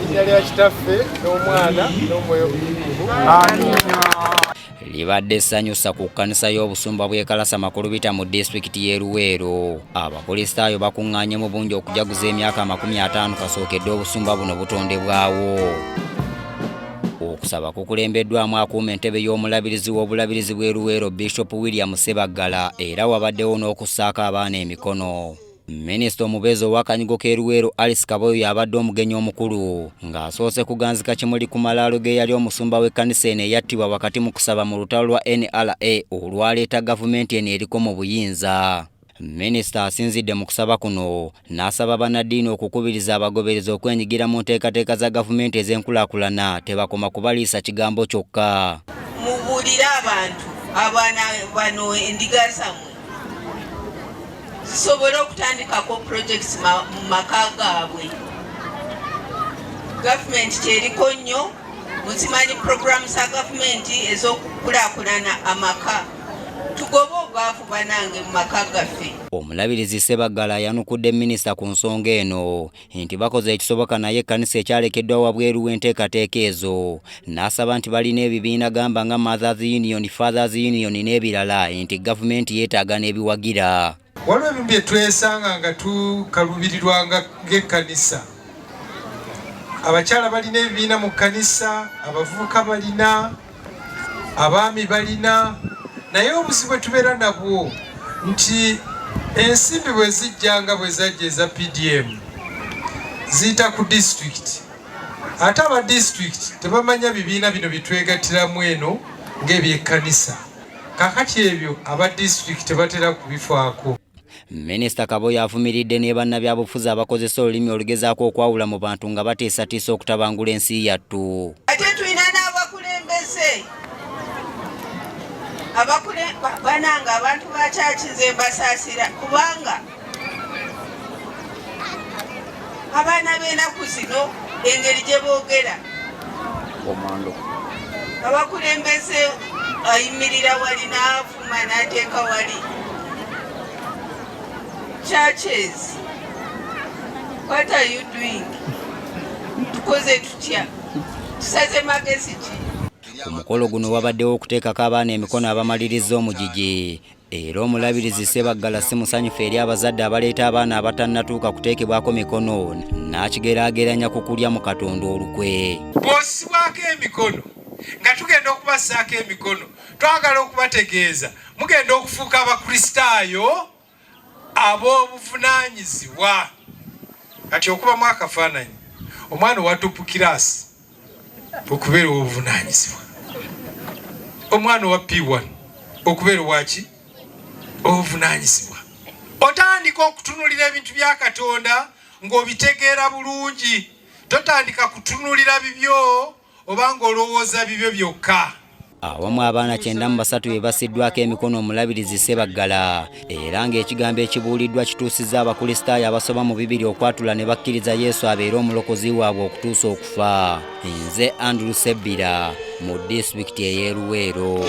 Erinnya lya Kitaffe n'Omwana n'Omwoyo Omutukuvu. Amiina. Libadde essanyusa ku kkanisa y'obusumba bw'e Kalasa Makulubita mu disitulikiti y'e Luweero. Abakristaayo bakuŋŋaanye mu bungi okujaguza emyaka 50 kasookedde obusumba buno butondebwawo. Okusaba kukulembeddwamu akuuma entebe y'omulabirizi w'obulabirizi bw'e Luweero Bishop William Ssebaggala era wabaddewo n'okussaako abaana emikono. Minisita omubeezi ow'akanyigo k'e Luweero Alice Kaboyo y'abadde omugenyi omukulu ng'asoose kuganzika kimuli ku malaalo g'eyali omusumba w'ekkanisa eno eyattibwa wakati mu kusaba mu lutalo lwa NRA olwaleeta gavumenti eno eriko mu buyinza. Minisita asinzidde mu kusaba kuno n'asaba bannaddiini okukubiriza abagoberezi okwenyigira mu nteekateeka za gavumenti ez'enkulaakulana tebakoma kubaliisa kigambo kyokka. Mubuulire abantu abaana bano endiga zammwe zisobole okutandikako projects mu maka gaabwe. Gavumenti kyeriko nnyo, muzimanyi programu za gavumenti ez'okukulaakulana amaka. Tugobe obwavu banange mu maka gaffe. Omulabirizi Ssebaggala ayanukudde minisita ku nsonga eno nti bakoze ekisoboka naye ekkanisa ekyalekeddwa wabweru w'enteekateeka ezo n'asaba nti balina ebibiina gamba nga Mothers Union, Fathers Union n'ebirala nti gavumenti yeetaaga n'ebiwagira. Waliwo ebimu bye twesanga nga tukaluubirirwanga ng'ekkanisa. Abakyala balina ebibiina mu kkanisa, abavubuka balina, abaami balina, naye obuzibu bwe tubeera nabwo nti ensimbi bwe zijja nga bwe zajja eza PDM ziyita ku disitulikiti, ate aba disitulikiti tebamanya bibiina bino bye twegattiramu eno ng'ebyekkanisa. Kaakati ebyo aba disitulikiti tebatera kubifaako. Minisita Kaboyo avumiridde ne bannabyabufuzi abakozesa olulimi olugezaako okwawula mu bantu nga batiisatiisa okutabangula ensi yattu. Ate tulina n'abakulembeze banange abantu ba kyaki nze mbasaasira kubanga abaana b'enaku zino engeri gye boogera abakulembeze ayimirira wali n'avuma n'ateeka wali churches. What are you doing? Tukoze tutya? Tusaze magezi ki? Ku mukolo guno wabaddewo okuteekako abaana emikono abamalirizza omugigi era omulabirizi Ssebaggala si musanyufu eri abazadde abaleeta abaana abatannatuuka kuteekebwako mikono n'akigeraageranya ku kulya mu Katonda olukwe. Bw'ossibwako emikono nga tugenda okubassaako emikono twagala okubategeeza mugenda okufuuka Abakristaayo ab'obuvunaanyizibwa. Kati okubamu akafaananyi omwana owa tupu kiraasi okubeera ow'obuvunaanyizibwa, omwana owa P1 okubeera owaki obuvunaanyizibwa. Otandika okutunulira ebintu bya Katonda ng'obitegeera bulungi, totandika kutunulira bibyo oba ng'olowooza bibyo byokka. Awamu abaana 93 be bassiddwako emikono omulabirizi Ssebaggala era ng'ekigambo ekibuuliddwa kituusizza Abakristaayo abasoba mu 200 okwatula ne bakkiriza Yesu abeere omulokozi waabwe okutuusa okufa. Nze Andrew Sebbira mu disitulikiti ey'e Luweero.